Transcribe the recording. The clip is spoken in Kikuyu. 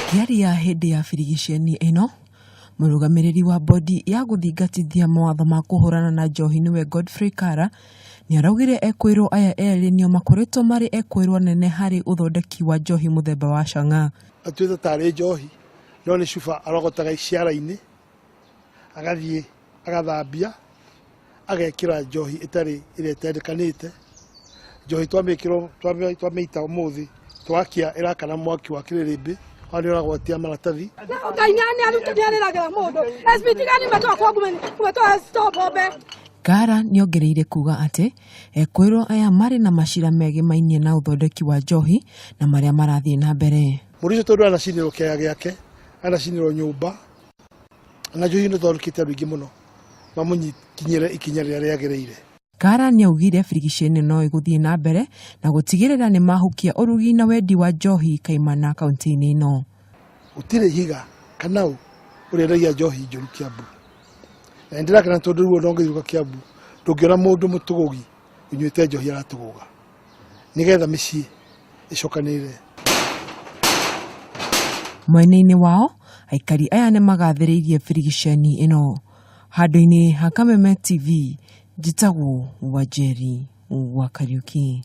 Akĩaria hĩndĩ ya birigiceni ĩno, mũrũgamĩrĩri wa bodi ya gũthingatithia mawatho ma kũhũrana na njohi nĩwe Godfrey Kara nĩaraugire ekũĩrwo aya erĩ nĩo makoretwo marĩ ekũĩrwo anene harĩ ũthondeki wa njohi mũthemba wa chang'aa. Atuĩte tarĩ njohi no nĩ cuba arogotaga ciara-inĩ agathiĩ agathambia agekĩra njohi ĩtarĩ ĩrĩa ĩtendekanĩte. Njohi twamĩkĩrwo twamĩita ũmũthĩ twakia ĩrakana mwaki wa kĩrĩrĩmbĩ wa nĩ ũragwatia maratathi. Ngai nĩ arĩragĩra mũndũ. SP tigani metoa kwangu metoa stop bombe. Kara nĩongereire kuga atĩ ekũĩrwo aya marĩ na macira megemainie na ũthondeki wa njohi na marĩa marathiĩ na mbere. Mũndũ ũcio tondũ anacinĩrwo kĩaya gĩake, anacinĩrwo nyũmba na njohi nĩ thondekete andũ aingĩ mũno mamũnyikinyĩre ikinya rĩrĩa rĩagĩrĩire. Kara nĩaugire birigiceni no ĩgũthiĩ na mbere na gũtigĩrĩra nĩmahukia ũrugi na wendi wa njohi kaimana kaunti-inĩ ĩno. Gũtirĩ ihiga kana ũ ũrĩendagia njohi njũru Kiambu. Na nĩndĩrakena tondũ rĩu ona ũngĩthiũrũrũka Kiambu ndũngĩona mũndũ mũtũgũgi ũnyuĩte njohi aratũgũga nĩgetha mĩciĩ ĩcokanĩrĩre. Mwena-inĩ wao, aikari aya nĩmagathĩrĩirie birigiceni ĩno. Handũ-inĩ ha Kameme TV, njĩtagwo Wanjeri wa Kariuki.